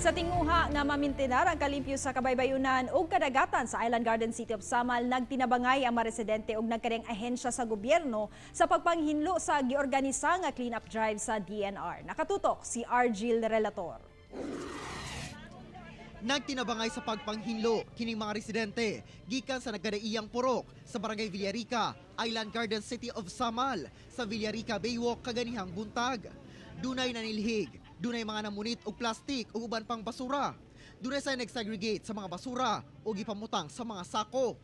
Sa tinguha nga mamintinar ang kalimpyo sa kabaybayunan ug kadagatan sa Island Garden City of Samal, nagtinabangay ang mga residente ug nagkareng ahensya sa gobyerno sa pagpanghinlo sa giorganisa nga clean-up drive sa DENR. Nakatutok si Argil Relator. Nagtinabangay sa pagpanghinlo kining mga residente gikan sa nagkadaiyang purok sa Barangay Villarica, Island Garden City of Samal, sa Villarica Baywalk kaganihang buntag. Dunay nanilhig, dunay mga namunit og plastik ug uban pang basura. Dunay sa nag-segregate sa mga basura ug gipamutang sa mga sako.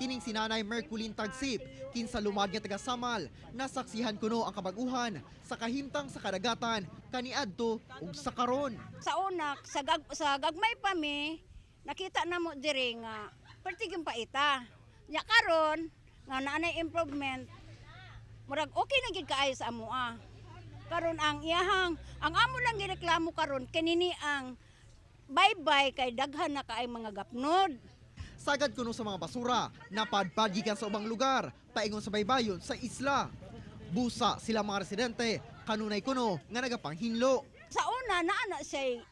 Kining si Nanay Merculin Tagsip, kinsa lumad nga taga Samal, nasaksihan kuno ang kabaguhan sa kahimtang sa kadagatan kaniadto ug sa karon. Sa una, sa gagmay pa mi, nakita na mo diri nga perti gyud paita. Nya karon nga naa nay improvement, murag okay na gid kaayo sa amoa. Karon ang iyahang ang amo lang gireklamo karon kinini ang baybay kay daghan na kaay mga gapnod. Sagad kuno sa mga basura, napadpad gikan sa ubang lugar, paingon sa baybayon sa isla. Busa sila mga residente, kanunay kuno nga nagapanghinlo. Sa una naa na siya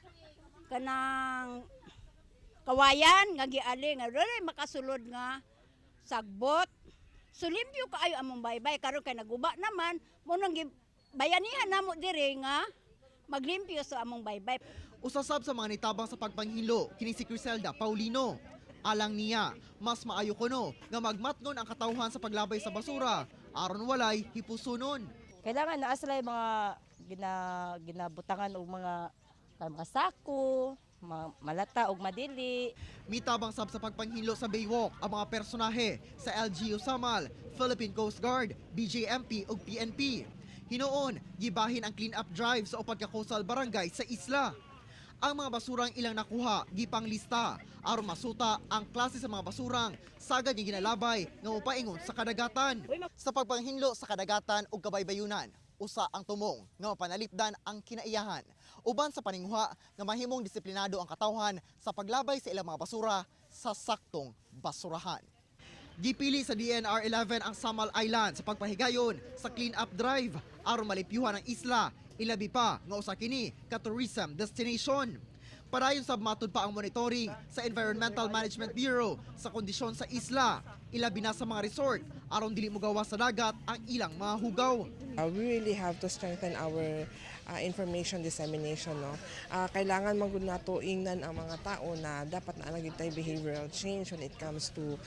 kanang kawayan nga giali nga dili makasulod nga sagbot. So limpyo kaayo among baybay. Karon kay naguba naman mo nang bayanihan namo diri nga maglimpyo sa among baybay. Usasab sa mga nitabang sa pagpanghinlo, kini si Criselda Paulino. Alang niya, mas maayo kuno nga magmatngon ang katawhan sa paglabay sa basura, aron walay hipusunon. Kailangan naa sila yung mga ginabutangan og mga sako, mga malata og madili. Mitabang sab sa pagpanghinlo sa Baywalk ang mga personahe sa LGU Samal, Philippine Coast Guard, BJMP ug PNP. Hinuon, gibahin ang clean-up drive sa upat ka coastal barangay sa isla. Ang mga basurang ilang nakuha, gipanglista aron masuta ang klase sa mga basurang sagad nga ginalabay nga mopaingon sa kadagatan. Sa pagpanghinlo sa kadagatan ug kabaybayunan, usa ang tumong nga mapanalipdan ang kinaiyahan uban sa paninguha nga mahimong disiplinado ang katawhan sa paglabay sa ilang mga basura sa saktong basurahan. Gipili sa DENR 11 ang Samal Island sa pagpahigayon sa clean-up drive aron malipyuhan ang isla, ilabi pa nga usa kini ka tourism destination. Padayon sab matud pa ang monitoring sa Environmental Management Bureau sa kondisyon sa isla, ilabi na sa mga resort aron dili mogawas sa dagat ang ilang mga hugaw. We really have to strengthen our information dissemination, no? Kailangan man gud nato ingnan ang mga tao na dapat naa gyud tay behavioral change when it comes to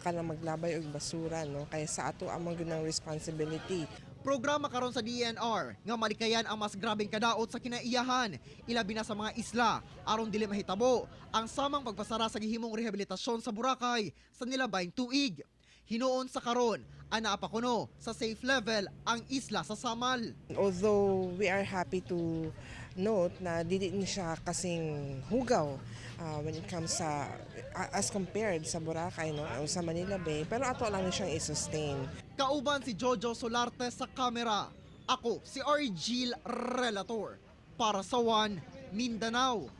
kanang maglabay og basura, no? Kay sa ato ang man gud ng responsibility. Programa karon sa DENR nga malikayan ang mas grabeng kadaot sa kinaiyahan, ilabi na sa mga isla, aron dili mahitabo ang samang pagpasara sa gihimong rehabilitasyon sa Boracay sa nilabayng tuig. Hinuon sa karon, anaa pa kuno sa safe level ang isla sa Samal. Although we are happy to note na dili ni siya kasing hugaw when it comes sa as compared sa Boracay, no, o sa Manila Bay, pero ato lang ni siyang i-sustain. Kauban si Jojo Solarte sa kamera. Ako si Argil Relator para sa One Mindanao.